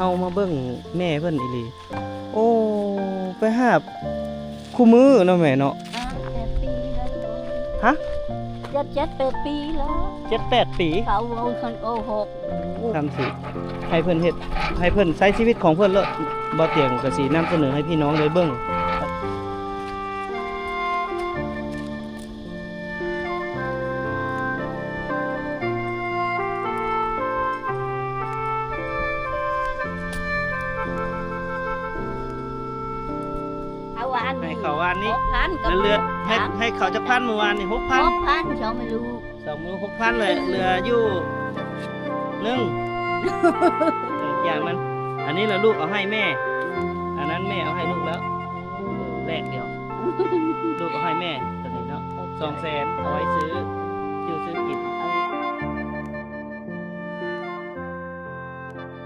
ເຮົາມາເບິ່ງແມ່ເພິ່ນອີ່ຫຼີ. ໂອ້ ໄປຫາຄູ່ມື້ເນາະແມ່ເນາະ. ເຈັດ ເຈັດ ແປດປີແລ້ວ. ເຈັດ ແປດປີ. ເຂົາເວົ້າຄັນໂອຫົກ. ທຳຊິໃຫ້ເພິ່ນເຮັດ ໃຫ້ເພິ່ນໃຊ້ຊີວິດຂອງເພິ່ນໂລດ. ບໍ່ຕຽງກໍຊິນຳສະເໜີໃຫ້ພີ່ນ້ອງໄດ້ເບິ່ງ. ເອົາວານ ໃຫ້ເຂົາວານນີ້ ຫົກພັນ ແລ້ວເຫຼືອ ໃຫ້ ສາມ ໃຫ້ເຂົາຈັກພັນມື້ວານນີ້? ຫົກພັນ. ຫົກພັນ ສອງມື້ ສອງມື້ ຫົກພັນ ແລ້ວເຫຼືອຢູ່ ໜຶ່ງ ເອີ ຢ່າງມັນ ອັນນີ້ລະລູກເອົາໃຫ້ແມ່ ອັນນັ້ນແມ່ເອົາໃຫ້ລູກແລ້ວ ແລກດຽວ ລູກເອົາໃຫ້ແມ່ ໂຕນີ້ເນາະ ສອງແສນ ເອົາໄວ້ຊື້ຢູ່ຊື້ກິນ.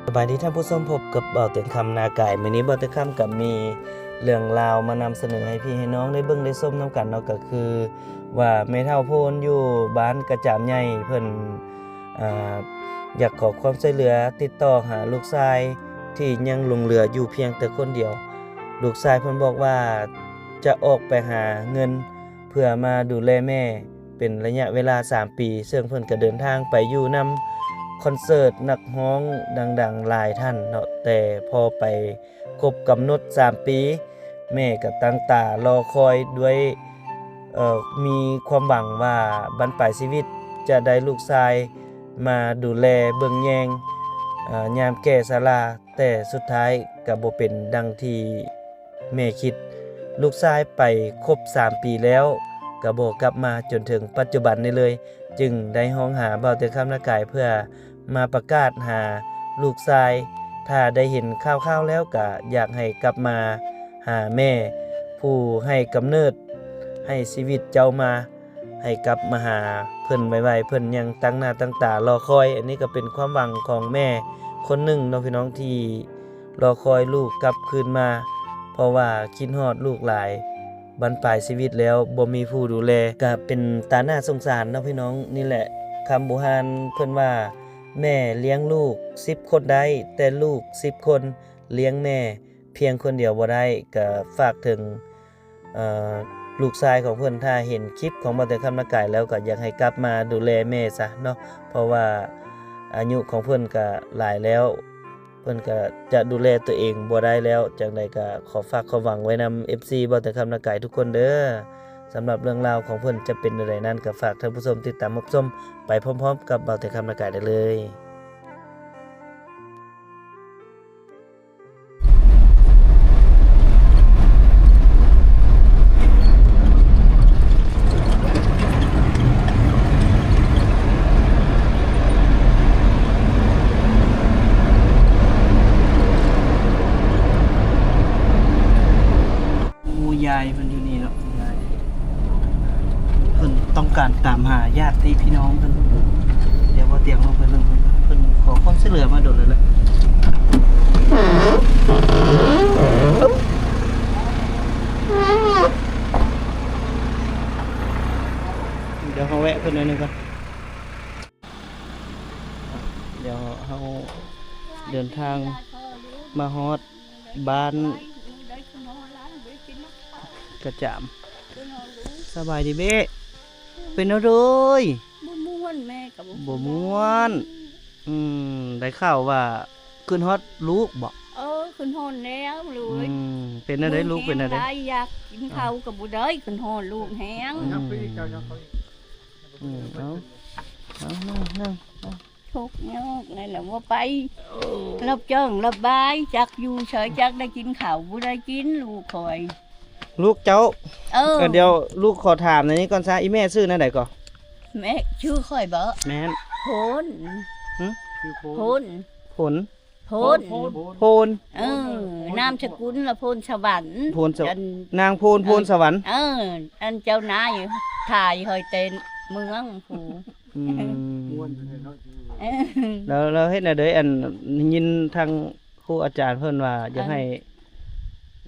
ສະບາຍດີທ່ານຜູ້ຊົມ, ພົບກັບບ່າວເຕີນຄຳນາກາຍ. ມື້ນີ້ບ່າວເຕີນຄຳກໍມີເລື່ອງລາວມານຳສະເໜີໃຫ້ພີ່ໃຫ້ນ້ອງໄດ້ເບິ່ງໄດ້ຊົມນຳກັນເນາະ, ກໍຄືວ່າແມ່ເຖົ້າໂພນຢູ່ບ້ານກະຈາມໃຫຍ່ ເພິ່ນ ອ່າ ຢາກຂໍຄວາມຊ່ວຍເຫຼືອ ຕິດຕໍ່ຫາລູກຊາຍທີ່ຍັງຫຼົງເຫຼືອຢູ່ພຽງແຕ່ຄົນດຽວ. ລູກຊາຍເພິ່ນບອກວ່າຈະອອກໄປຫາເງິນ ເພື່ອມາດູແລແມ່ເປັນໄລຍະເວລາສາມປີ, ເຊິ່ງເພິ່ນກໍເດີນທາງໄປຢູ່ນຳຄອນເສີດນັກຮ້ອງດັງໆຫຼາຍທ່ານເນາະ, ແຕ່ພໍໄປຄົບກຳນົດສາມປີ, ແມ່ກໍຕັ້ງຕາລໍຄອຍດ້ວຍ ເອີ ມີຄວາມຫວັງວ່າບັ້ນປາຍຊີວິດຈະໄດ້ລູກຊາຍມາດູແລເບິ່ງແຍງ ເອີ ຍາມແກ່ຊະລາ, ແຕ່ສຸດທ້າຍກໍບໍ່ເປັນດັ່ງທີ່ ແມ່ຄິດ. ລູກຊາຍໄປຄົບສາມປີແລ້ວ ກໍບໍ່ກັບມາຈົນເຖິງປັດຈຸບັນນີ້ເລີຍ, ຈຶ່ງໄດ້ຮ້ອງຫາບ່າວເຕີນຄຳນາກາຍເພື່ອມາປະກາດຫາລູກຊາຍ. ຖ້າໄດ້ເຫັນຂ່າວໆແລ້ວ ກໍຢາກໃຫ້ກັບມາຫາແມ່ຜູ້ໃຫ້ກຳເນີດ ໃຫ້ຊີວິດເຈົ້າມາ. ໃຫ້ກັບມາຫາເພິ່ນໄວໆ, ເພິ່ນຍັງຕັ້ງໜ້າຕັ້ງຕາລໍຄອຍ. ອັນນີ້ກໍເປັນຄວາມຫວັງຂອງແມ່ຄົນໜຶ່ງເນາະພີ່ນ້ອງ ທີ່ລໍຄອຍລູກກັບຄືນມາ, ເພາະວ່າຄິດຮອດລູກຫຼາຍ. ບັ້ນປາຍຊີວິດແລ້ວບໍ່ມີຜູ້ດູແລ, ກໍເປັນຕາໜ້າສົງສານເນາະພີ່ນ້ອງ. ນີ້ແຫຼະ ຄຳບູຮານເພິ່ນວ່າ ແມ່ລ້ຽງລູກສິບຄົນໄດ້, ແຕ່ລູກສິບຄົນລ້ຽງແມ່ພຽງຄົນດຽວບໍ່ໄດ້. ກໍຝາກເຖິງ ເອີ ລູກຊາຍຂອງເພິ່ນ ຖ້າເຫັນຄລິບຂອງບ່າວເຕີນຄຳນາກາຍແລ້ວ ກໍຢາກໃຫ້ກັບມາດູແລແມ່ຊະເນາະ, ເພາະວ່າອາຍຸຂອງເພິ່ນກໍຫຼາຍແລ້ວ, ເພິ່ນກໍຈະດູແລຕົວເອງບໍ່ໄດ້ແລ້ວ. ຈັ່ງໃດກໍຂໍຝາກຄວາມຫວັງໄວ້ນຳເອັຟຊີບ່າວເຕີນຄຳນາກາຍທຸກຄົນເດີ. ສຳລັບເລື່ອງລາວຂອງເພິ່ນຈະເປັນແນວໃດນັ້ນ ກໍຝາກທ່ານຜູ້ຊົມຕິດຕາມຮັບຊົມໄປພ້ອມໆກັບບ່າວເຕີນຄຳນາກາຍໄດ້ເລີຍ. ໂອ້ ຍາຍເພິ່ນຢູ່ນີ້ເນາະ. ເພິ່ນຕ້ອງການຕາມຫາຍາດຕິພີ່ນ້ອງເພິ່ນ. ດຽວບໍ່ຕຽງລົງໄປເບິ່ງເພິ່ນ, ເພິ່ນຂໍຄວາມຊ່ວຍເຫຼືອມາດົນແລ້ວແຫຼະ. ດຽວເຮົາແວະເພິ່ນໜ້ອຍໜຶ່ງກ່ອນ. ດຽວເຮົາເດີນທາງມາຮອດ ບ້ານກະຈາມ. ສະບາຍດີເບ້. ເປັນແນວໃດ? ບໍ່ມ່ວນ, ແມ່ກໍບໍ່ ບໍ່ມ່ວນ. ອືມ ໄດ້ຂ່າວວ່າຄິດຮອດລູກບໍ? ເອີ ຄິດຮອດແລ້ວລູກເອີຍ. ອືມ ເປັນແນວໃດລູກ ເປັນແນວໃດ? ຢາກກິນເຂົ້າກໍບໍ່ໄດ້, ຄິດຮອດລູກແຮງ. ອືມ ອືມ ເອົາ ເອົາ ນັ່ງ ນັ່ງ ເອົາ. ທຸກຍາກນັ້ນແຫຼະ ບໍ່ໄປ ເອີ ຮັບຈ້າງຮັບບາຍ, ຈັກຢູ່ໃສ ຈັກໄດ້ກິນເຂົ້າ ບໍ່ໄດ້ກິນ ລູກຂ້ອຍ. ລູກເຈົ້າ? ເອີ ດຽວລູກຂໍຖາມໃນນີ້ກ່ອນຊະ, ອີແມ່ຊື່ແນວໃດກໍ? ແມ່ ຊື່ຂ້ອຍບໍ? ແມ່ນ. ໂພນ. ຫຶ? ຊື່ໂພນ. ໂພນ. ໂພນ. ໂພນ. ໂພນ. ເອີ ນາມສະກຸນລະໂພນສະຫວັນ. ໂພນສະ ອັນ ນາງໂພນ ໂພນສະຫວັນ. ເອີ ອັນເຈົ້ານາຍຖ່າຍຂ້ອຍແຕ່ເມືອງພຸ້ນ. ອືມ ມ່ວນຢູ່ເນາະ. ເອີ ແລ້ວ ແລ້ວເຮັດແນວໃດ? ອັນ ໄດ້ຍິນທາງຄູອາຈານເພິ່ນວ່າຢາກໃຫ້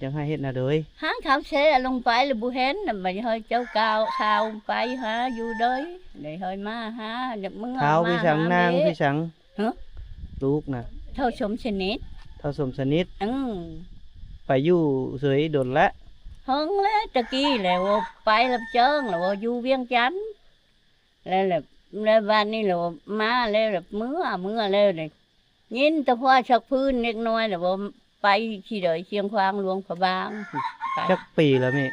ອັນ ຢາກໃຫ້ເຮັດແນວໃດ? ຫາງເຂົາແຊ່ລົງໄປແລ້ວບໍ່ເຫັນນະ, ບັດນີ້ເຮົາເຈົ້າກ່າວຂ່າວໄປຫາຢູ່ເດີ, ໄດ້ເຮົາມາຫາເມືອງ ທ້າວ ມາ ພີ່ສັງ ຫາ ນາງ ແມ່ ພີ່ສັງ. ຫະ? ລູກນະ ທ້າວສົມສະໜິດ. ທ້າວສົມສະໜິດ ເອີ ໄປຢູ່ເຊີຍດົນແລ້ວ? ເຫິງແລ້ວ ແຕ່ກີ້ແຫຼະ ວ່າໄປຮັບຈ້າງແລ້ວ ວ່າຢູ່ວຽງຈັນ ແລ້ວ ແລ້ວ ແລ້ວບາດນີ້ແລ້ວມາແລ້ວ ເມືອ ເມືອແລ້ວ ໄດ້ຍິນແຕ່ພວກຊັກພື້ນເດັກນ້ອຍແລ້ວ ວ່າໄປທີ່ໃດ ຊຽງຂວາງ ຫຼວງພະບາງ ໄປ. ຈັກປີແລ້ວແມ່?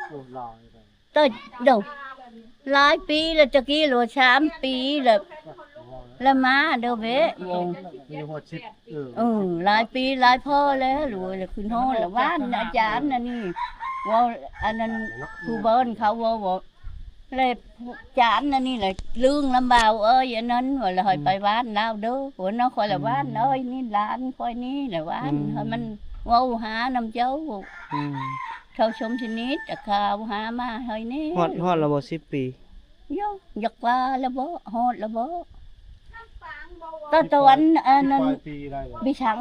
ໂອ້ ຫຼາຍແລ້ວ ແຕ່ ໂດ ຫຼາຍປີແລ້ວ ຕະກີ້ລະສາມປີແລ້ວ ລະມາເດີເວະ ອາຍຸຮອດສິບ ເອີ ເອີ ຫຼາຍປີຫຼາຍພໍແລ້ວ ລະຂຶ້ນຮອດລະຫວານອາຈານອັນນີ້ ເວົ້າອັນນັ້ນ ຜູ້ບ່ອນເຂົາເວົ້າ ເວົ້າ ແລະ ອາຈານອັນນີ້ລະລຶ້ງນຳບ່າວເອີຍ ອັນນັ້ນວ່າລະໃຫ້ໄປຫວານລາວເດີ ໂອ້ເນາະ ຂ້ອຍລະຫວານເອີຍ ນີ້ຫຼານຂ້ອຍນີ້ລະຫວານ ໃຫ້ມັນເວົ້າຫານຳເຈົ້າ ອືມ ເຖົ້າສົມສະໜິດ ຕະຂ່າວຫາມາໃຫ້ແດ່. ຮອດ ຮອດລະບໍ່ສິບປີ? ໂຍ ຢາກວ່າລະບໍ່ ຮອດລະບໍ່? ຕາຕະວັນອັນນັ້ນ ປີໄດ້ລະ ບິສັງ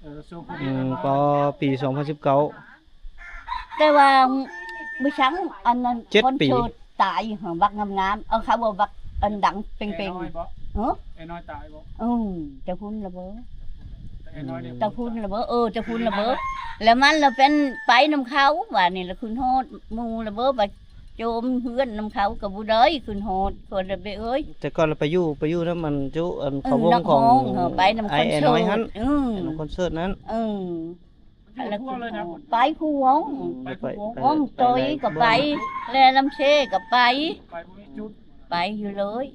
ເອີ ຊ່ວງໂຄວິດ ອືມ ກໍປີສອງພັນສິບເກົ້າ ແຕ່ວ່າ ບໍ່ຊ່າງ ອັນນັ້ນ ເຈັດປີ ຄອນເສີດຕາຍ ບັກງາມໆ ເອົາ ເຂົາເວົ້າບັກອັນດັງເປັງໆ ເອີ ເອີ ແອນ້ອຍຕາຍບໍ່? ເອີ ແຕ່ພຸ້ນລະເບີ ແຕ່ພຸ້ນລະເບີ ເອີ ແຕ່ພຸ້ນລະເບີ ແລ້ວມັນລະເປັນໄປນຳເຂົາ ບາດນີ້ລະຂຶ້ນຮອດໝູ່ລະເບີ ບາດໂຈມເຮືອນນຳເຂົາກໍບໍ່ໄດ້ຂຶ້ນຮອດ ຄົນລະເບີເອີຍ ແຕ່ກ່ອນລະໄປຢູ່ ໄປຢູ່ນຳອັນຈຸ ອັນເຂົາວົງຂອງ ເອີ ໄປນຳຄອນເສີດ ໄປນຳຄອນເສີດນັ້ນ ເອີ ໄປຄູ່ວົງ ໄປຄູ່ວົງ ວອງຕອຍກໍໄປ ແລນຳເຊກໍໄປ ໄປບໍ່ມີຈຸດ ໄປຢູ່ເລີຍ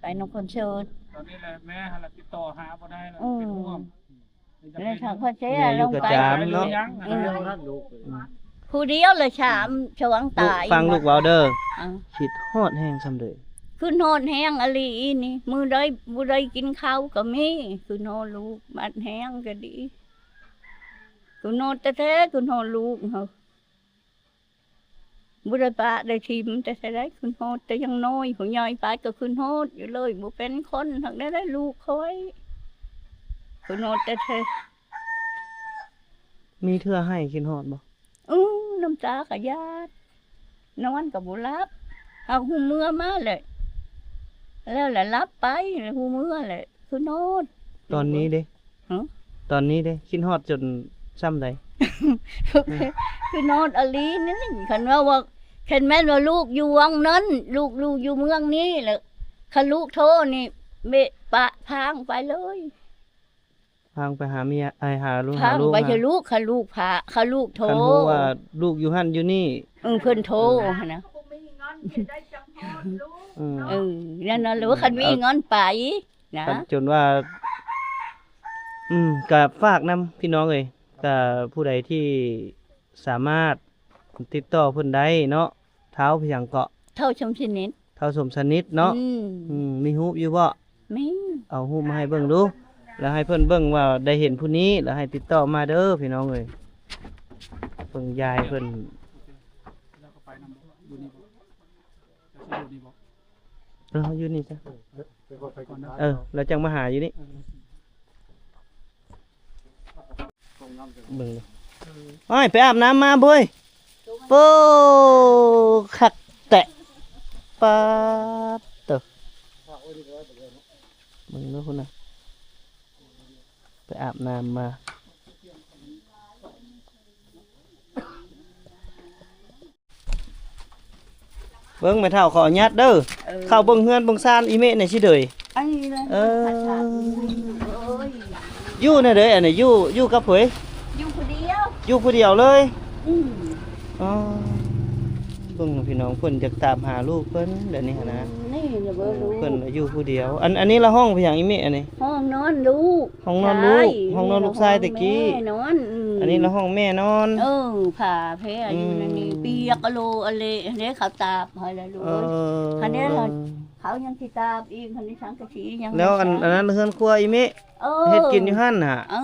ໄປນຳຄອນເສີດ ຕອນນີ້ແຫຼະແມ່ຫັ້ນລະຕິດຕໍ່ຫາບໍ່ໄດ້ລະ ເປັນຫ່ວງ ແລນທາງຄອນເສີດ ແມ່ຢູ່ກະຈາມເນາະ ເອີ ຜູ້ດຽວລະສາມຊ່ວງຕາຍ ຟັງລູກເວົ້າເດີ ຄິດຮອດແຮງສ່ຳໃດ ຄິດຮອດແຮງອີ່ຫຼີນີ້ ມື້ໃດບໍ່ໄດ້ກິນເຂົ້າກໍມີ ຄິດຮອດລູກ ບາດແຮງກໍດີ ຄິດຮອດແທ້ໆ ຄິດຮອດລູກເຮົາ ບໍ່ໄດ້ປະໄດ້ຖິ້ມແຕ່ໃສໃດ ຄິດຮອດແຕ່ຍັງນ້ອຍ ຜູ້ໃຫຍ່ປານກໍຄິດຮອດຢູ່ເລີຍ ບໍ່ເປັນຄົນ ຫາກໄດ້ລູກຂ້ອຍ ຄິດຮອດແທ້ໆ ມີເທື່ອໄຫ້ຄິດຮອດບໍ່? ອື ນ້ຳຕາກະຢາດ ນອນກໍບໍ່ຫຼັບ ຫາກຮູ້ເມືອມາແຫຼະ ແລ້ວລະຫຼັບໄປ ແລ້ວຮູ້ເມືອແຫຼະ ຄືນອນ. ຕອນນີ້ເດ? ຮະ? ຕອນນີ້ເດ? ຄິດຮອດຈົນຊ່ຳໃດ? ຄືນອນອີ່ຫຼີນີ້ ຄັນວ່າ ວ່າ ຄັນແມ່ນວ່າລູກຢູ່ວັງນັ້ນ ລູກ ລູກຢູ່ເມືອງນີ້ ແລ້ວຄັນລູກໂທນີ້ ເມະປະພາງໄປເລີຍ. ພາງໄປຫາເມຍ ໄອ້ ຫາລູກ ພາງ ຫາລູກ ໄປຫາລູກ ຄັນລູກພາ ຄັນລູກໂທ ຄັນຮູ້ວ່າລູກຢູ່ຫັ້ນຢູ່ນີ້ ເອີ ເພິ່ນໂທຫັ້ນນະ ອືມ ເອີ ນັ້ນນະ ຫຼືວ່າຄັນມີເງິນໄປນະ ຈົນວ່າ ອືມ ກະຝາກນຳພີ່ນ້ອງເອີຍ ກະຜູ້ໃດທີ່ສາມາດຕິດຕໍ່ເພິ່ນໄດ້ເນາະ ທ້າວຫຍັງເກາະ ທ້າວສົມສະໜິດ ທ້າວສົມສະໜິດເນາະ ອືມ ອືມ ມີຮູບຢູ່ບໍ່? ມີ ເອົາຮູບມາໃຫ້ເບິ່ງດູ ແລ້ວໃຫ້ເພິ່ນເບິ່ງວ່າໄດ້ເຫັນຜູ້ນີ້ ແລ້ວໃຫ້ຕິດຕໍ່ມາເດີພີ່ນ້ອງເອີຍ ເບິ່ງຍາຍເພິ່ນ ເອີ ຢູ່ນີ້ຊະ ເອີ ແລ້ວຈັ່ງມາຫາຢູ່ນີ້. ເບິ່ງດູ ໂອ້ຍ ໄປອາບນ້ຳມາເວີຍ ໂອ້ ຄັກແຕະ ປາດເຕີ ເບິ່ງດູພຸ້ນນະ ໄປອາບນ້ຳມາ. ເບິ່ງແມ່ເຖົ້າ ຂໍອະນຸຍາດເດີ ເອີ ເຂົ້າເບິ່ງເຮືອນເບິ່ງຊານອີ່ເມະແດ່ຊິເດີຍ ອັນນີ້ເລີຍ ເອີ ຢູ່ແນວໃດອັນນີ້ ຢູ່ ຢູ່ກັບໃຜ? ຢູ່ຜູ້ດຽວ ຢູ່ຜູ້ດຽວເລີຍ ອືມ ອໍ ເບິ່ງພີ່ນ້ອງ ເພິ່ນຢາກຕາມຫາລູກເພິ່ນດຽວນີ້ຫັ້ນນະ ນີ້ລະເບິ່ງລູກ ເພິ່ນຢູ່ຜູ້ດຽວ ອັນ ອັນນີ້ລະຫ້ອງເປັນຫຍັງອີ່ເມະອັນນີ້? ຫ້ອງນອນລູກ ຫ້ອງນອນລູກ ໃຊ່ ຫ້ອງນອນລູກຊາຍແຕ່ກີ້ ແມ່ນອນ ອືມ ອັນນີ້ລະຫ້ອງແມ່ນອນ ເອີ ຜ້າແພຢູ່ໃນນີ້ ອືມ ປຽກອະໂລອະເລ ເດ້ເຂົາຕາບໃຫ້ລະລູກ ເອີ ຫັ້ນເດ້ລະ ເຂົາຍັງຊິຕາບອີກ ຫັ້ນນີ້ສັງກະສີຍັງ ແລ້ວອັນ ອັນນັ້ນເຮືອນຄົວອີ່ເມະ ເອີ ເຮັດກິນຢູ່ຫັ້ນນະ ເອີ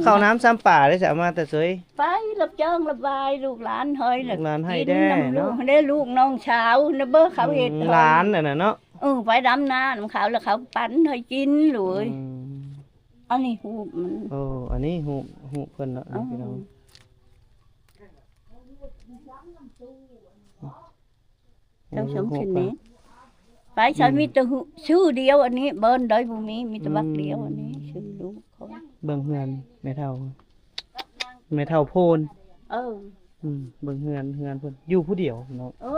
ເຂົ້ານ້ຳຊຳປາໄດ້ສາມາດແຕ່ເຊີຍ ໄປຮັບຈ້າງຮັບວາຍ ລູກຫຼານເຮີຍ ລູກຫຼານໃຫ້ແດ່ເນາະ ເດ້ລູກນ້ອງສາວນະເບີ ເຂົາເຮັດ ອືມ ໃຫ້ ຫຼານອັນນັ້ນເນາະ ເອີ ໄປດຳນານຳເຂົາ ແລ້ວເຂົາປັ່ນໃຫ້ກິນລູກເອີຍ ອືມ ອັນນີ້ຮູບມັນ ໂອ້ ອັນນີ້ຮູບ ຮູບເພິ່ນເນາະ ເອີ ພີ່ນ້ອງ ເຈົ້າສົມຊິເນ ໄປໃສ ອືມ ມີແຕ່ຊື່ດຽວອັນນີ້ ບ່ອນໃດບໍ່ມີ ມີແຕ່ບັກດຽວອັນນີ້ ອືມ ຊື່ລູກຂ້ອຍ ເບິ່ງເຮືອນແມ່ເຖົ້າ ແມ່ເຖົ້າໂພນ ເອີ ອືມ ເບິ່ງເຮືອນ ເຮືອນເພິ່ນ ຢູ່ຜູ້ດຽວເນາະ ເອີ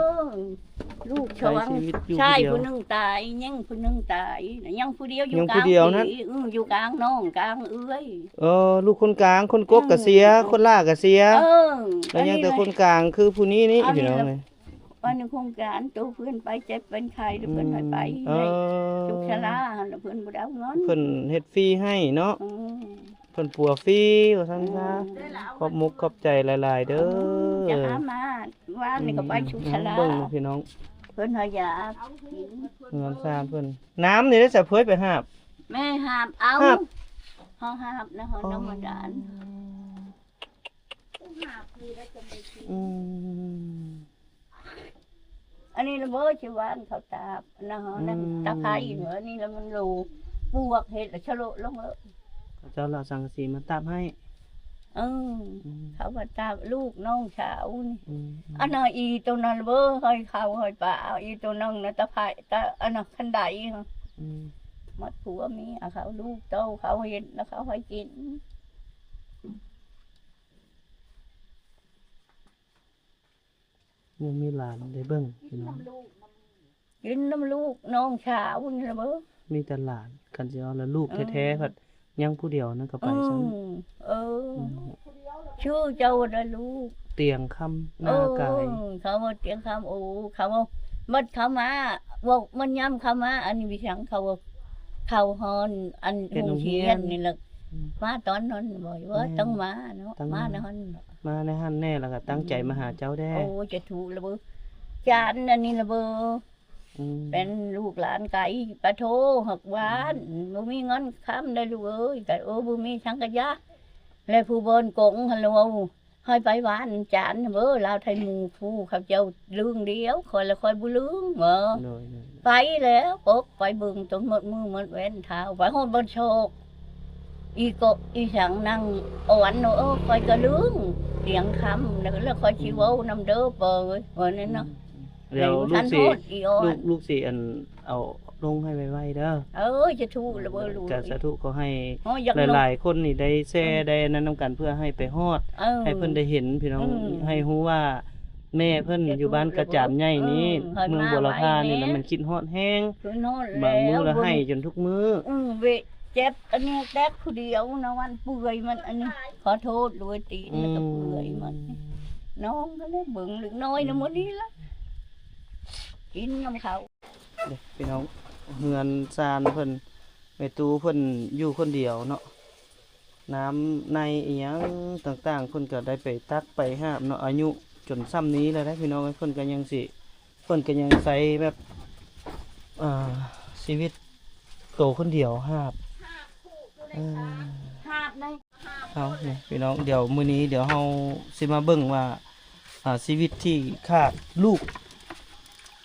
ລູກ ໃຊ້ຊີວິດຢູ່ຜູ້ດຽວ ຊາຍຜູ້ໜຶ່ງຕາຍ ຍິງຜູ້ໜຶ່ງຕາຍ ຍັງຜູ້ດຽວຢູ່ ຍັງຜູ້ດຽວນັ້ນ ກາງປີ ອືມ ຢູ່ກາງນ້ອງກາງເອື້ອຍ ເອີ ລູກຄົນກາງ ຄົນກົກກໍເສຍ ອືມ ຄົນຫຼ້າກໍເສຍ ເອີ ແລ້ວຍັງແຕ່ຄົນກາງຄືຜູ້ນີ້ນີ້ ອັນນີ້ ພີ່ນ້ອງເອີຍ ອັນນີ້ໂຄງການໂຕເພິ່ນໄປເຈັບເປັນໄຂ້ ແລ້ວເພິ່ນໃຫ້ໄປ ອືມ ໃຫ້ ເອີ ສຸກສາລາ ແລ້ວເພິ່ນບໍ່ໄດ້ເອົາເງິນ ເພິ່ນເຮັດຟຣີໃຫ້ເນາະ ອືມ ເພິ່ນປົວຟຣີວ່າຊັ້ນຊະ ອືມ ຂອບມຸກຂອບໃຈຫຼາຍໆເດີ ອືມ ຈະຫາມາ ວານນີ້ກໍໄປ ອືມ ສຸກສາລາ ເບິ່ງພີ່ນ້ອງ ເພິ່ນໃຫ້ຢາກິນ ເຮືອນຊານເພິ່ນ ນ້ຳນີ້ໄດ້ສະເພີຍໄປຫາບ ແມ່ຫາບເອົາ ຫາບ ເຮົາຫາບນະ ເຮົາ ອໍ ນ້ອງມາດານ ອືມ ອັນນີ້ລະເບີຊິຫວ່ານເຂົ້າຕາບນະ ອືມ ຕາໄຄເນາະ ອັນນີ້ລະມັນໂລ ປວກເຮັດລະຊະໂລະລົງເລີຍ ເຂົາເຈົ້າລະເອົາສັງກະສີມາຕາບໃຫ້ ເອີ ອືມ ເຂົາວ່າຕາບລູກນ້ອງສາວນີ້ ອືມ ອັນນັ້ນອີໂຕນັ້ນລະເບີ ໃຫ້ເຂົ້າໃຫ້ປາ ອີໂຕໜຶ່ງນະ ຕາໄຄ ຕາ ອັນນັ້ນຄັນໄດ ອືມ ໝົດຜົວເມຍເຂົາ ລູກເຕົ້າເຂົາເຮັດ ລະເຂົາໃຫ້ກິນ. ຍັງມີຫຼານໄດ້ເບິ່ງພີ່ນ້ອງ ກິນນຳລູກນ້ອງສາວນີ້ລະເບິ່ງ ມີແຕ່ຫຼານ ຄັນຊິເວົ້າລະລູກແທ້ໆ ເອີ ພັດຍັງຜູ້ດຽວນັ້ນກໍໄປຊັ້ນ ອືມ ເອີ ອືມ ຊື່ເຈົ້າໄດ້ລູກ ຕຽງຄຳ ເອີ ນາກາຍ ເຂົາວ່າຕຽງຄຳ ໂອ ເຂົາວ່າ ມັນເຂົາມາ ເວົ້າ ມັນຍາມເຂົາມາ ອັນນີ້ວິສັງ ເຂົາວ່າ ເຂົາຮອນ ອັນ ເຮັດໂຮງຮຽນ ໂຮງຮຽນນີ້ລະ ອືມ ມາຕອນນັ້ນບໍ່ ວ່າ ແມ່ນ ຕ້ອງມາເນາະ ຕ້ອງມາ ມາໃນຫັ້ນ ມາໃນຫັ້ນແດ່ ແລ້ວກໍຕັ້ງໃຈ ອືມ ມາຫາເຈົ້າແດ່ ໂອ້ ສາທຸລະເບີ ຈານອັນນີ້ລະເບີ ອືມ ເປັນລູກຫຼານໄກ ປະໂທ ຮັກຫວານ ອືມ ບໍ່ມີເງິນຄຳໄດ໋ລູກເອີຍ ກໍ ເອີ ບໍ່ມີສັງກະຢາ ແລະຜູ້ບ່ອນກົງຫັ້ນລະເວົ້າ ໃຫ້ໄປຫວານຈານເບີ ລາວໄທໝູ່ຜູ້ເຂົາເຈົ້າລຶ້ງດຽວ ຂ້ອຍລະຂ້ອຍບໍ່ລຶ້ງເບີ ໂດຍ ໂດຍ ໄປແລ້ວ ກົກໄປເບິ່ງຈົນໝົດມື້ໝົດເວັນ ທ້າວໄປຮອດບ່ອນຊອກ ອີກະ ອີສັງນາງອອນ ເອີ ຂ້ອຍກະລຶ້ງຕຽງຄຳ ແລ້ວ ແລ້ວຂ້ອຍຊິເວົ້ານຳເດີເບີ ວ່ານັ້ນນະ ອືມ ແລ້ວລູກຊິ ລູກ ລູກຊິອັນ ເອົາລົງໃຫ້ໄວໆເດີ ເອີ ສາທຸລະເບີ ລູກ ກະສາທຸ ຂໍໃຫ້ຫຼາຍໆຄົນນີ້ໄດ້ແຊ ອືມ ໄດ້ອັນນັ້ນນຳກັນ ເພື່ອໃຫ້ໄປຮອດ ເອີ ໃຫ້ເພິ່ນໄດ້ເຫັນພີ່ນ້ອງ ອືມ ໃຫ້ຮູ້ວ່າແມ່ເພິ່ນຢູ່ບ້ານກະຈາມໃຫຍ່ນີ້ ເອີ ເມືອງບົວລະພານີ້ລະ ແມ່ນຄິດຮອດແຮງ ບາງມື້ລະໄຫ້ຈົນທຸກມື້ ອືມ ເວະ ເຈັບອັນນີ້ແຕກຜູ້ດຽວນະ ວັນເປື່ອຍມັນອັນນີ້ ຂໍໂທດລວຍຕີນ ອືມ ແລ້ວກໍເປື່ອຍມັນ ນ້ອງກໍເລີຍເບິ່ງເລັກນ້ອຍນະ ອືມ ມື້ນີ້ລະ ກິນນຳເຂົາ ເດ້ ພີ່ນ້ອງ ເຮືອນຊານເພິ່ນ ແມ່ຕູ້ເພິ່ນຢູ່ຄົນດຽວເນາະ ນ້ຳໃນອີ່ຫຍັງຕ່າງໆ ເພິ່ນກໍໄດ້ໄປຕັກໄປຫາບເນາະ ອາຍຸຈົນຊ່ຳນີ້ແລ້ວເດ້ ພີ່ນ້ອງເອີຍ ເພິ່ນກໍຍັງຊິ ເພິ່ນກໍຍັງໃຊ້ແບບ ອ່າ ຊີວິດໂຕຄົນດຽວຫາບ ເອີ ຫາບໃນ ເອົາ ນີ້ພີ່ນ້ອງ ດຽວມື້ນີ້ ດຽວເຮົາຊິມາເບິ່ງວ່າ ອ່າ ຊີວິດທີ່ຂາດລູກ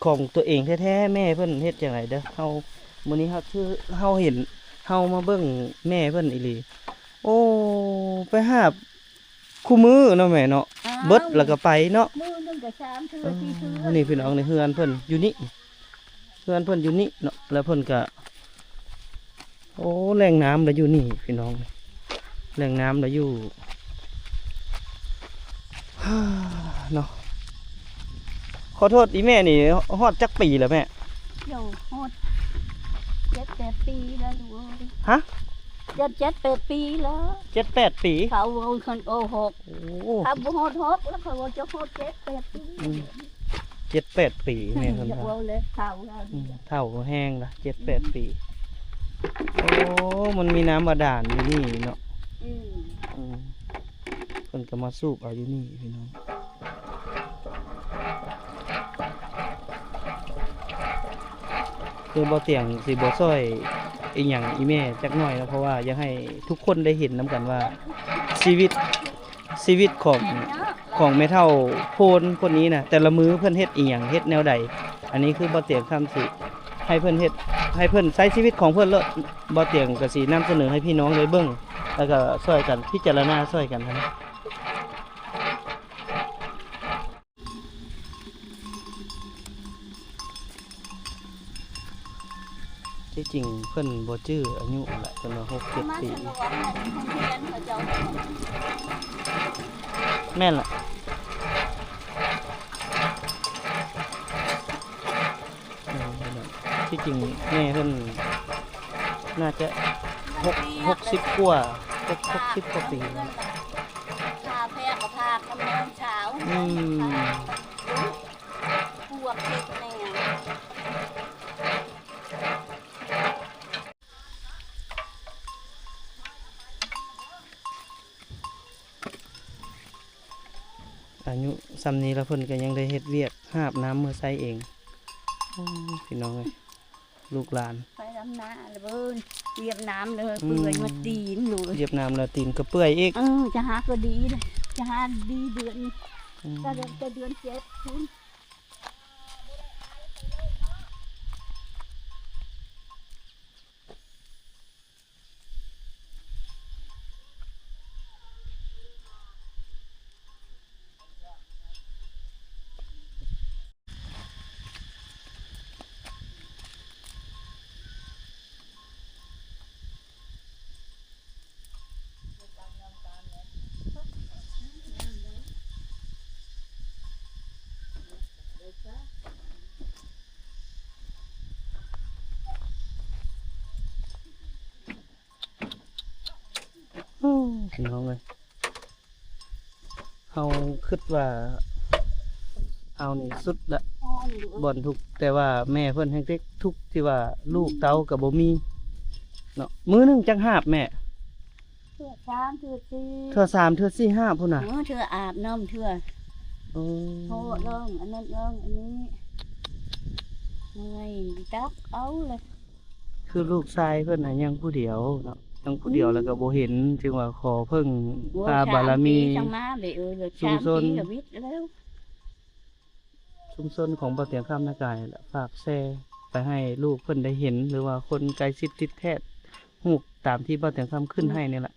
ຂອງຕົວເອງແທ້ໆ ແມ່ເພິ່ນເຮັດຈັ່ງໃດເດີ ເຮົາ ມື້ນີ້ເຮົາຖື ເຮົາເຫັນ ເຮົາມາເບິ່ງແມ່ເພິ່ນອີ່ຫຼີ ໂອ້ ໄປຫາບ ຄູ່ມື້ເນາະແມ່ເນາະ ອ້າວ ເບິດແລ້ວກໍໄປເນາະ ມື້ໜຶ່ງກໍສາມເທື່ອ ເອີ ສີ່ເທື່ອ ນີ້ພີ່ນ້ອງ ໃນເຮືອນເພິ່ນຢູ່ນີ້ ເຮືອນເພິ່ນຢູ່ນີ້ເນາະ ແລ້ວເພິ່ນກໍ ໂອ້ ແຫຼ່ງນ້ຳລະຢູ່ນີ້ພີ່ນ້ອງ ແຫຼ່ງນ້ຳລະຢູ່ ເນາະ ຂໍໂທດ ອີ່ແມ່ນີ້ຮອດຈັກປີແລ້ວແມ່? ໂອ້ ຮອດເຈັດແປດປີແລ້ວລູກເອີຍ ຮະ? ເຈັດ ເຈັດແປດປີແລ້ວ ເຈັດແປດປີ ເຂົາເວົ້າຄັນ ໂອ້ ຫົກ ໂອ້ ຖ້າບໍ່ຮອດຫົກແລ້ວ ເຂົາວ່າຈະຮອດເຈັດແປດປີ ອືມ ເຈັດແປດປີແມ່ເພິ່ນວ່າ ເວົ້າແລ້ວເຖົ້າແລ້ວ ອືມ ເຖົ້າແຮງລະ ເຈັດແປດປີ ໂອ້ ມັນມີນ້ຳບາດານຢູ່ນີ້ເນາະ ອືມ ອືມ ເພິ່ນກໍມາສູບເອົາຢູ່ນີ້ພີ່ນ້ອງ ຄືບໍ່ຕຽງຊິບໍ່ຊ່ອຍອີ່ຫຍັງອີ່ແມ່ຈັກໜ້ອຍເນາະ ເພາະວ່າຢາກໃຫ້ທຸກຄົນໄດ້ເຫັນນຳກັນວ່າ ຊີວິດ ຊີວິດຂອງ ຂອງແມ່ເຖົ້າໂພນຄົນນີ້ນະ ແຕ່ລະມື້ເພິ່ນເຮັດອີ່ຫຍັງ ເຮັດແນວໃດ ອັນນີ້ຄືບໍ່ຕຽງຄຳຊິໃຫ້ເພິ່ນເຮັດ ໃຫ້ເພິ່ນໃຊ້ຊີວິດຂອງເພິ່ນໂລດ ບໍ່ຕຽງກໍຊິນຳສະເໜີໃຫ້ພີ່ນ້ອງໄດ້ເບິ່ງ ແລ້ວກໍຊ່ອຍກັນພິຈາລະນາຊ່ອຍກັນຫັ້ນນະ. ທີ່ຈິງເພິ່ນບໍ່ຈື່ອາຍຸແຫຼະ ເພິ່ນວ່າຫົກເຈັດປີ. ແມ່ນລະ. ອືມ ທີ່ຈິງແມ່ເພິ່ນໜ້າຈະຫົກ ຫົກສິບກວ່າ ຫົກ ຫົກສິບກວ່າປີແລ້ວ. ພາແພກກໍພາກຳນອງສາວ. ອືມ ພວກເຮັດແມ່. ອາຍຸສ່ຳນີ້ລະ ເພິ່ນກໍຍັງໄດ້ເຮັດວຽກຫາບນ້ຳເມືອໃຊ້ເອງ. ໂອ້ ພີ່ນ້ອງເອີຍ ລູກຫຼານ ໄປດຳນາລະເບິ່ງ ວຽບນ້ຳເລີຍ ອືມ ເປື່ອຍໝົດຕີນຢູ່ ວຽບນ້ຳແລ້ວຕີນກໍເປື່ອຍອີກ. ເອີ ຈະຫາກໍດີເດ້ ຈະຫາດີເດືອນນີ້ ອືມ ກໍເດືອນ ແຕ່ເດືອນເຈັດພຸ້ນ. ໂອ້ ພີ່ນ້ອງເອີຍ ເຮົາຄິດວ່າເຮົານີ້ສຸດລະ ບ່ອນທຸກ ແຕ່ວ່າແມ່ເພິ່ນແຮ່ງເຕັກທຸກທີ່ວ່າລູກເຕົ້າກໍບໍ່ມີເນາະ. ມື້ໜຶ່ງຈັກຫາບແມ່? ເທື່ອສາມ ເທື່ອສີ່ ເທື່ອສາມ ເທື່ອສີ່ຫາບພຸ້ນນະ. ເອີ ເທື່ອອາບນ້ຳ ເທື່ອ ໂອ້ ໂທດລອງອັນນັ້ນລອງອັນນີ້ ເມື່ອຍຕັກເອົາເລີຍ. ຄືລູກຊາຍເພິ່ນນະຍັງຜູ້ດຽວເນາະ ຍັງຜູ້ດຽວ ອືມ ແລ້ວກໍບໍ່ເຫັນ ຈຶ່ງວ່າຂໍເພິ່ງພາບາລະມີ ໂອ້ ສາມປີຈັ່ງມາເດ ເອີ ສາມປີກໍວິດແລ້ວ. ຊຸມຊົນຂອງບ່າວຕຽງຄຳນະກາຍ ແລະ ຝາກແຊໄປໃຫ້ລູກເພິ່ນໄດ້ເຫັນ ຫຼືວ່າຄົນໃກ້ຊິດຕິດແທດ ຮູບຕາມທີ່ບ່າວຕຽງຄຳຂຶ້ນໃຫ້ນີ້ລະ.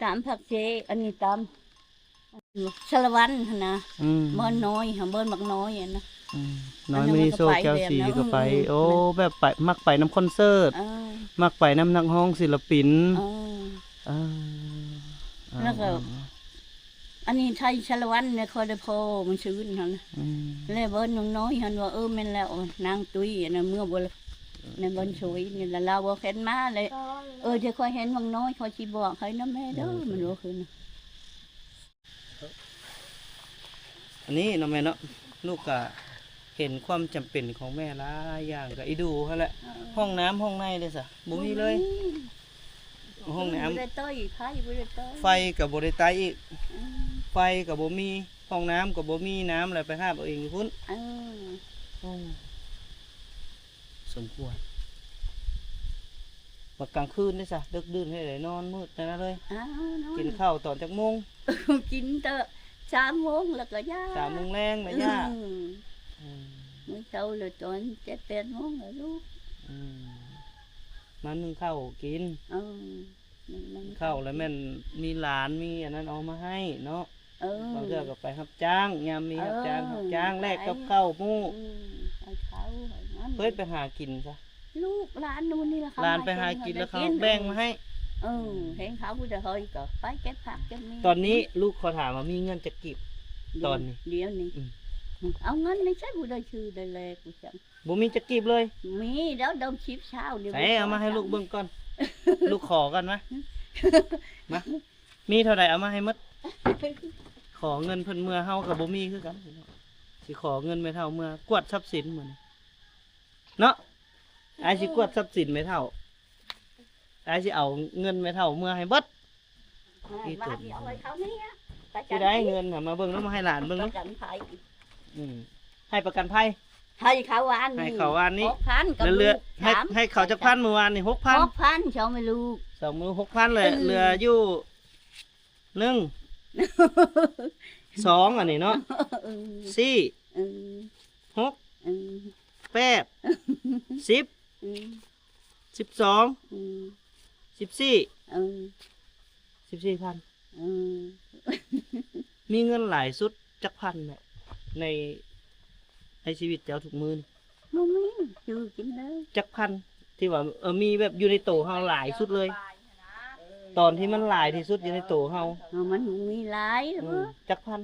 ຕາມຜັກເຊ ອັນນີ້ຕາມສາລະວັນຫັ້ນນະ ອືມ ບ່ອນນ້ອຍ ບ່ອນບັກນ້ອຍຫັ້ນນະ ອືມ ນ້ອຍມະນີໂຊກ ແກ້ວສີກໍໄປ ເອີ ໂອ້ ແບບໄປ ມັກໄປນຳຄອນເສີດ ເອີ ມັກໄປນຳນັກຮ້ອງສິນລະປິນ ເອີ ເອີ ແລ້ວກໍ ເອີ ອັນນີ້ໄທສາລະວັນນີ້ ຂ້ອຍໄດ້ພໍ້ມັນຊື່ນຫັ້ນນະ ອືມ ແລ້ວບ່ອນນ້ອຍຫັ້ນວ່າ ເອີ ແມ່ນແລ້ວ ນາງຕຸ້ຍອັນນັ້ນເມືອບໍ່ລະ ໃນບ່ອນໂຊຍນີ້ລະ ລາວບໍ່ເຫັນມາເລີຍ. ເອີ ທີ່ຂ້ອຍເຫັນວັງນ້ອຍ ຂ້ອຍຊິບອກໃຫ້ນຳແມ່ເດີ ມັນວ່າຄືນ ອັນນີ້ເນາະແມ່ເນາະ ລູກກະເຫັນຄວາມຈຳເປັນຂອງແມ່ຫຼາຍຢ່າງ ກະອີດູຫັ້ນແຫຼະ. ເອີ ຫ້ອງນ້ຳຫ້ອງໃນເດ້ຊະ ບໍ່ມີເລີຍ ບໍ່ມີ ຫ້ອງນ້ຳ ບໍ່ໄດ້ໄຕ້ ໄຟບໍ່ໄດ້ໄຕ້ ໄຟກໍບໍ່ໄດ້ໄຕ້ອີກ ອືມ ໄຟກໍບໍ່ມີ ຫ້ອງນ້ຳກໍບໍ່ມີ ນ້ຳແລ້ວໄປຫາບເອົາເອງຢູ່ພຸ້ນ. ເອີ ໂອ້ ສົມຄວນ. ບັດກາງຄືນເດ້ຊະ ດຶກດື່ນເຮັດໃດນອນມືດແຕ່ນັ້ນເລີຍ. ອ້າວ ນອນ ກິນເຂົ້າຕອນຈັກໂມງ? ກິນແຕ່ສາມໂມງແລ້ວກໍຢ່າ ສາມໂມງແລງແລ້ວຢ່າ. ອືມ ອືມ ມື້ເຊົ້າແລ້ວຕອນເຈັດແປດໂມງແລ້ວລູກ. ອືມ ມາໜຶ້ງເຂົ້າກິນ. ເອີ ໜຶ້ງ ໜຶ້ງເຂົ້າແລ້ວແມ່ນມີຫຼານມີອັນນັ້ນເອົາມາໃຫ້ເນາະ. ເອີ ບາງເທື່ອກໍໄປຮັບຈ້າງ ຍາມມີຮັບຈ້າງ ເອີ ຮັບຈ້າງແລກກັບເຂົ້າໝູ່. ອືມ ໃຫ້ເຂົາໃຫ້ມັນ ເພິ່ນໄປຫາກິນຊະ ລູກຫຼານໜູ່ນີ້ລະ ເຂົາ ຫຼານໄປຫາກິນແລ້ວເຂົາແບ່ງມາໃຫ້. ເອີ ເຫັນເຂົາຜູ້ໃດເຮີ້ຍກໍໄປເກັບຜັກເກັບມີ. ຕອນນີ້ລູກຂໍຖາມວ່າມີເງິນຈັກກີບຕອນນີ້? ດຽວນີ້ ອືມ ເອົາເງິນໃນໃສຜູ້ໃດຊື້ໄດ້ແລກ ບໍ່ມີຈັກກີບເລີຍ. ມີແລ້ວດອກສິບຊາວນີ້ ໃສ ເອົາມາໃຫ້ລູກເບິ່ງກ່ອນ ລູກຂໍກ່ອນມາ ມາ ມີເທົ່າໃດເອົາມາໃຫ້ໝົດ. ຂໍເງິນເພິ່ນເມືອເຮົາກໍບໍ່ມີຄືກັນ ຊິຂໍເງິນແມ່ເຖົ້າເມືອກວດຊັບສິນມື້ນີ້ເນາະ. ອ້າຍຊິກວດຊັບສິນແມ່ເຖົ້າ ອ້າຍຊິເອົາເງິນແມ່ເຖົ້າເມືອໃຫ້ເບິດ. ອີ່ຕົນ ຊິໄດ້ເງິນຫາມາເບິ່ງເນາະ ມາໃຫ້ຫຼານເບິ່ງເນາະ. ປະກັນໄພ ອືມ ໃຫ້ປະກັນໄພ ໃຫ້ເຂົາວານນີ້ ໃຫ້ເຂົາວານນີ້ ຫົກພັນ ກັບ ເຫຼືອ ໃຫ້ເຂົາຈັກພັນມື້ວານນີ້? ຫົກພັນ ຫົກພັນ ສອງແມ່ລູກ ສອງແມ່ລູກ ຫົກພັນແຫຼະ. ເອີ ເຫຼືອຢູ່ ໜຶ່ງ ສອງ ອັນນີ້ເນາະ ເອີ ສີ່ ເອີ ຫົກ ເອີ ແປດ ສິບ ເອີ ສິບສອງ ເອີ ສິບສີ່ ເອີ ສິບສີ່ພັນ. ເອີ ມີເງິນຫຼາຍສຸດຈັກພັນແມ່ ໃນ ໃນຊີວິດເຈົ້າທຸກມື້ນີ້? ບໍ່ມີ ຊື້ກິນເລີຍ. ຈັກພັນທີ່ວ່າ ເອີ ມີແບບຢູ່ໃນໂຕເຮົາຫຼາຍສຸດເລີຍ ຕອນທີ່ມັນຫຼາຍທີ່ສຸດຢູ່ໃນໂຕເຮົາ? ເອີ ມັນບໍ່ມີຫຼາຍ ອື ເອີ ຈັກພັນ?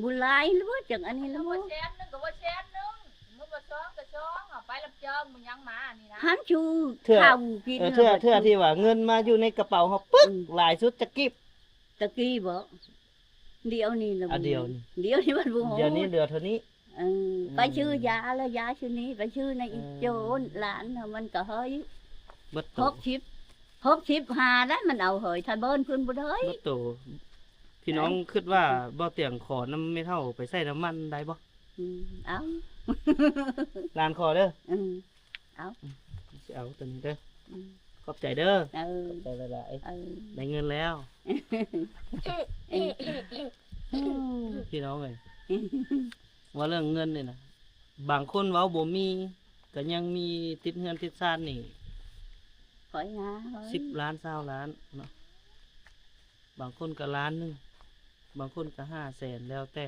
ບໍ່ຫຼາຍແລ້ວບໍ່ ຈັ່ງອັນນີ້ແລ້ວບໍ່ ແສນໜຶ່ງກໍບໍ່ແສນໜຶ່ງ ມື້ບໍ່ສອງກໍສອງ ເອົາໄປຮັບຈ້ອງບໍ່ຫຍັງມານີ້ນະ ຫັ້ນຊື່ ເທື່ອ ເຂົ້າກິນ ເອີ ເທື່ອ ເທື່ອທີ່ວ່າເງິນມາຢູ່ໃນກະເປົາເຮົາປຶກ ອື ຫຼາຍສຸດຈັກກີບ? ຕະກີ້ບໍ? ດຽວນີ້ລະ ອາ ບໍ່ມີ ດຽວນີ້ ດຽວນີ້ມັນບໍ່ຮອດ ດຽວນີ້ເຫຼືອເທົ່ານີ້. ເອີ ອືມ ໄປຊື້ຢາລະ ຢາຊຸດນີ້ ໄປຊື້ໃນອີ່ ເອີ ໂຈນຫຼານ ມັນກໍເຮີ້ຍ ເບິດໂຕ ຫົກສິບ ຫົກສິບຫ້າໄດ້ ມັນເອົາເຮີ້ຍ ຖ້າເບິ່ນເພິ່ນບໍ່ໄດ້ ເບິດໂຕ. ພີ່ນ້ອງ ເອີ ຄິດວ່າ ອືມ ບໍ່ຕຽງຂໍນຳແມ່ເຖົ້າໄປໃສ່ນ້ຳມັນໄດ້ບໍ່? ອືມ ເອົາ ຫຼານຂໍເດີ ອືມ ເອົາ ຊິເອົາໂຕນີ້ເດີ ອືມ ຂອບໃຈເດີ ເອີ ຂອບໃຈຫຼາຍໆ ເອີ ໄດ້ເງິນແລ້ວ ພີ່ນ້ອງເອີຍ ເວົ້າເລື່ອງເງິນນີ້ນະ ບາງຄົນເວົ້າບໍ່ມີ ກໍຍັງມີຕິດເຮືອນຕິດຊານນີ້ ຂ້ອຍຫາ ສິບລ້ານ ຊາວລ້ານເນາະ ບາງຄົນກໍລ້ານໜຶ່ງ ບາງຄົນກໍຫ້າແສນ ແລ້ວແຕ່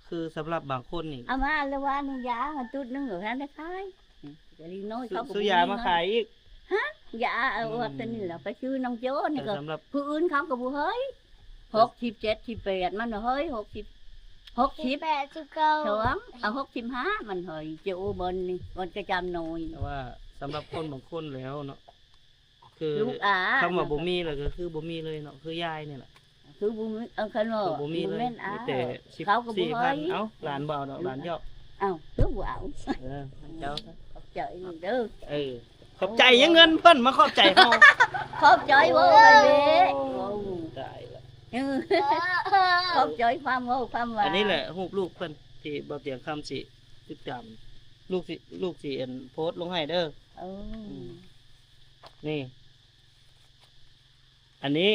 ຄືສຳລັບບາງຄົນນີ້ ເອົາມາແລ້ວວ່ານີ້ຢາຫັ້ນຕຸດໜຶ່ງ ບໍ່ທັນໄດ້ຂາຍ ອືມ ກໍລີນ້ອຍ ຊື້ ເຂົາກໍ ຊື້ຢາມາຂາຍອີກ ຮະ ຢາ ເອົາ ອືມ ອອກຕົວນີ້ລະ ໄປຊື້ນ້ອງໂຈ້ນີ້ກໍ ແຕ່ສຳລັບ ຜູ້ອື່ນເຂົາກໍບໍ່ເຮີ້ຍ ຫົກສິບເຈັດ ສິບແປດ ມັນເຮີ້ຍ ຫົກສິບ ຫົກສິບ ສິບແປດ ສິບເກົ້າ ສອງ ເອົາ ຫົກສິບຫ້າ ມັນເຮີ້ຍ ໂຈບ່ອນນີ້ ບ່ອນກະຈຳນ້ອຍ ແຕ່ວ່າສຳລັບຄົນບາງຄົນແລ້ວເນາະ ຄື ລູກອາ ຄຳວ່າບໍ່ມີລະກໍຄືບໍ່ມີເລີຍເນາະ ຄືຍາຍນີ້ລະ ຄືບໍ່ມີ ເອີ ຄັນວ່າ ຄືບໍ່ມີເລີຍ ບໍ່ແມ່ນອາ ມີແຕ່ສິບ ເຂົາກໍບໍ່ ສີ່ພັນ ເຮີ້ຍ ເອົ້າ ຫຼານບໍ່ເອົາດອກ ຫຼານຢອກ ເອົ້າ ຄືບໍ່ເອົາ ເອີ ໃຫ້ເຈົ້າ ຂອບໃຈເດີ ເອີ ຂອບໃຈຫຍັງ ເງິນເພິ່ນມາຂອບໃຈເຮົາ ຂອບໃຈເວົ້າໄປເວ ໂອ້ ຕາຍລະ ເອີ ຂອບໃຈຄວາມເວົ້າຄວາມວ່າ ອັນນີ້ແຫຼະຮູບລູກເພິ່ນ ທີ່ບໍ່ຕຽງຄຳຊິຕິດຕາມ ລູກຊິ ລູກຊິ ອັນ ໂພສລົງໃຫ້ເດີ ເອີ ອືມ ນີ້ ອັນນີ້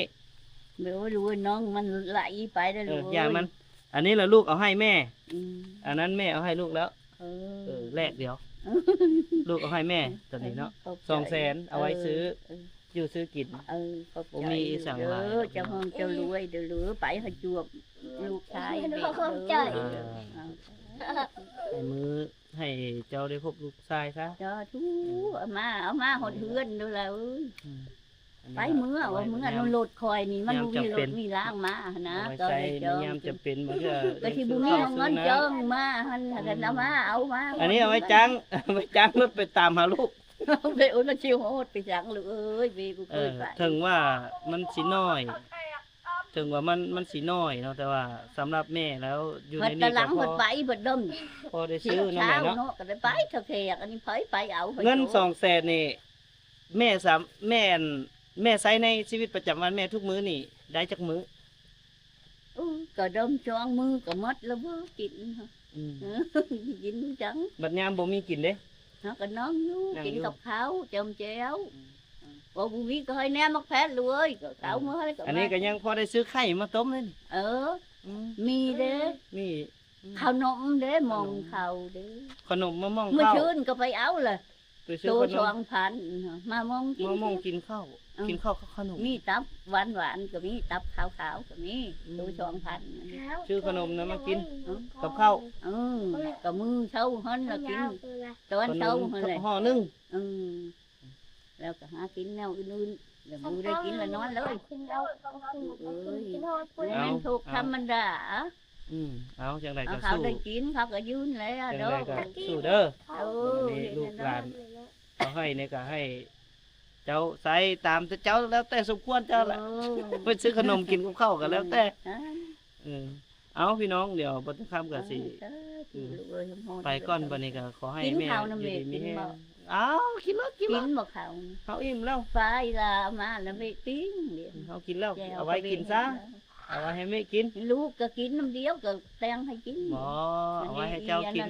ໂອ້ຍ ລູກເອີຍ ນ້ອງມັນໄຫຼໄປແລ້ວ ເອີ ລູກເອີຍ ຢ່າມັນ ອັນນີ້ລະລູກເອົາໃຫ້ແມ່ ອືມ ອັນນັ້ນແມ່ເອົາໃຫ້ລູກແລ້ວ ເອີ ເອີ ແລກດຽວ ລູກເອົາໃຫ້ແມ່ ຕອນນີ້ເນາະ ຂອບໃຈ ສອງແສນ ເອົາໄວ້ ເອີ ຊື້ ເອີ ຢູ່ຊື້ກິນ ເອີ ຂອບໃຈ ບໍ່ມີອີ່ຫຍັງຫຼາຍດອກ ເຈົ້າຮ່ຳເຈົ້າລວຍເດີ ໄປໃຫ້ຈວບລູກຊາຍເດີ ຂອບໃຈ ອ່າ ໃຫ້ມື້ ໃຫ້ເຈົ້າໄດ້ພົບລູກຊາຍຊະ ສາທຸ ເອີ ເອົາມາ ເອົາມາຮອດເຮືອນເດີລະເອີຍ ອືມ ໄປເມືອ ເອົາເມືອ ເອົາລົດຂ້ອຍນີ້ ມັນບໍ່ມີລົດມີລາງມາຫັ້ນນະ ເອົາໄວ້ໃຊ້ໃນຍາມຈຳເປັນ ບາງເທື່ອກໍຊິບໍ່ມີເງິນຈ້າງມາຫັ້ນ ຄັນເອົາມາ ເອົາມາ ອັນນີ້ເອົາໄວ້ຈ້າງ ເອົາໄວ້ຈ້າງລົດໄປຕາມຫາລູກ ໄປ ໂອ້ຍ ມັນຊິຮອດໄປຫຍັງລູກເອີຍ ເວບໍ່ເຄີຍໄປ ເຖິງວ່າມັນຊິນ້ອຍ ເຖິງວ່າມັນ ມັນຊິນ້ອຍເນາະ ແຕ່ວ່າສຳລັບແມ່ແລ້ວ ຢູ່ໃນນີ້ກໍພໍ ພໍໄດ້ຊື້ເນາະແມ່ເນາະ ກໍໄດ້ໄປເທົ່າແຂກ ອັນນີ້ໃຜໄປເອົາ ເງິນສອງແສນນີ້ ແມ່ສາມ ແມ່ ແມ່ໃຊ້ໃນຊີວິດປະຈຳວັນແມ່ທຸກມື້ນີ້ໄດ້ຈັກມື້? ໂອ້ ກະດົມສອງມື້ກະໝົດລະບໍ່ກິນ ອືມ ກິນຈັ່ງ ບັດຍາມບໍ່ມີກິນເດ້ ເຮົາກະນັ່ງຢູ່ ກິນກັບເຂົ້າ ຈ້ຳແຈ່ວ ອືມ ບໍ່ ບໍ່ມີກໍໃຫ້ແນມໝາກແພດເລີຍ ກໍເອົາມາໃຫ້ ອັນນີ້ກໍຍັງພໍໄດ້ຊື້ໄຂ່ມາຕົ້ມເລີຍນີ້ ເອີ ອືມ ມີເດ້ ມີ ເຂົ້າໜົມເດ້ ໝ່ອງເຂົ້າເດ້ ເຂົ້າໜົມມາໝ່ອງເຂົ້າ ມື້ຊື່ນກໍໄປເອົາລະ ໄປຊື້ຂະໜົມ ໂຕສອງພັນ ມາໝ່ອງກິນ ມາໝ່ອງກິນເຂົ້າ ເອີ ກິນເຂົ້າກັບຂະໜົມ ມີຕັບຫວານໆກໍມີ ຕັບຂາວໆກໍມີ ອືມ ໂຕສອງພັນ ຊື້ຂະໜົມນຳມາກິນ ເອີ ກັບເຂົ້າ ເອີ ກໍມື້ເຊົ້າຫັ້ນລະກິນ ຕອນເຊົ້າຫັ້ນແຫຼະ ຫໍ່ໜຶ່ງ ເອີ ແລ້ວກໍຫາກິນແນວອື່ນໆ ແລ້ວບໍ່ໄດ້ກິນລະນອນເລີຍ ເອີຍ ມັນທຸກທຳມະດາ ອືມ ເອົາ ຈັ່ງໃດກໍສູ້ ເຂົາໄດ້ກິນ ເຂົາກໍຢືນແລ້ວ ຈັ່ງໃດກໍສູ້ເດີ ເອີ ອັນນີ້ລູກຫຼານເຂົາໃຫ້ນີ້ກໍໃຫ້ເຈົ້າໃຊ້ຕາມແຕ່ເຈົ້າ ແລ້ວແຕ່ສົມຄວນເຈົ້າແຫຼະ ເອີ ໄປຊື້ຂະໜົມກິນກັບເຂົ້າກໍແລ້ວແຕ່ ເອີ ເອົາ ພີ່ນ້ອງ ດຽວບໍ່ຕະຄ່ຳກໍຊິ ເອີ ໄປກ່ອນ ບັດນີ້ກໍຂໍໃຫ້ແມ່ຢູ່ດີມີແຮງ ເອົາ ກິນໂລດ ກິນໂລດ ກິນບໍ່ເຂົ້າ ເຮົາອີ່ມແລ້ວ ໄປລະມາລະເວະປີ້ງ ເຮົາກິນແລ້ວ ເອົາໄວ້ກິນຊະ ເອົາໄວ້ໃຫ້ແມ່ກິນ ລູກກໍກິນນຳດຽວ ກໍແຕ່ງໃຫ້ກິນ ບໍ່ ເອົາໄວ້ໃຫ້ເຈົ້າກິນ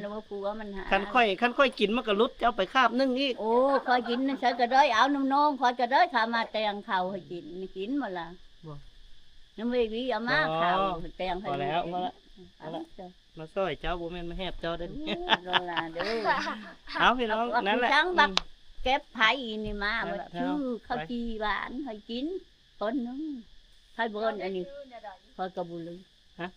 ຄັນຂ້ອຍ ຄັນຂ້ອຍກິນມັນກໍຫຼຸດເຈົ້າໄປຄາບໜຶ່ງອີກ ໂອ້ ຂ້ອຍກິນໃສກໍໄດ້ ເອົານຳນ້ອງຂ້ອຍກໍໄດ້ ຂ້າມາແຕ່ງເຂົ້າໃຫ້ກິນ ກິນບໍ່ລະ ບໍ່ ນຳເວວີເອົາມາ ເຂົ້າແຕ່ງໃຫ້ ພໍແລ້ວ ພໍແລ້ວ ມາຊ່ອຍເຈົ້າ ບໍ່ແມ່ນມາແຮບເຈົ້າເດ້ ເອົາ ພີ່ນ້ອງ ນັ້ນແຫຼະ ເກັບໄຜນີ້ມາ ຊື້ເຂົ້າຈີ່ຫວານໃຫ້ກິນ ຄົນໜຶ່ງ ໄຜບ່ອນອັນນີ້ ຂ້ອຍກໍບໍ່ລືມ ຮະ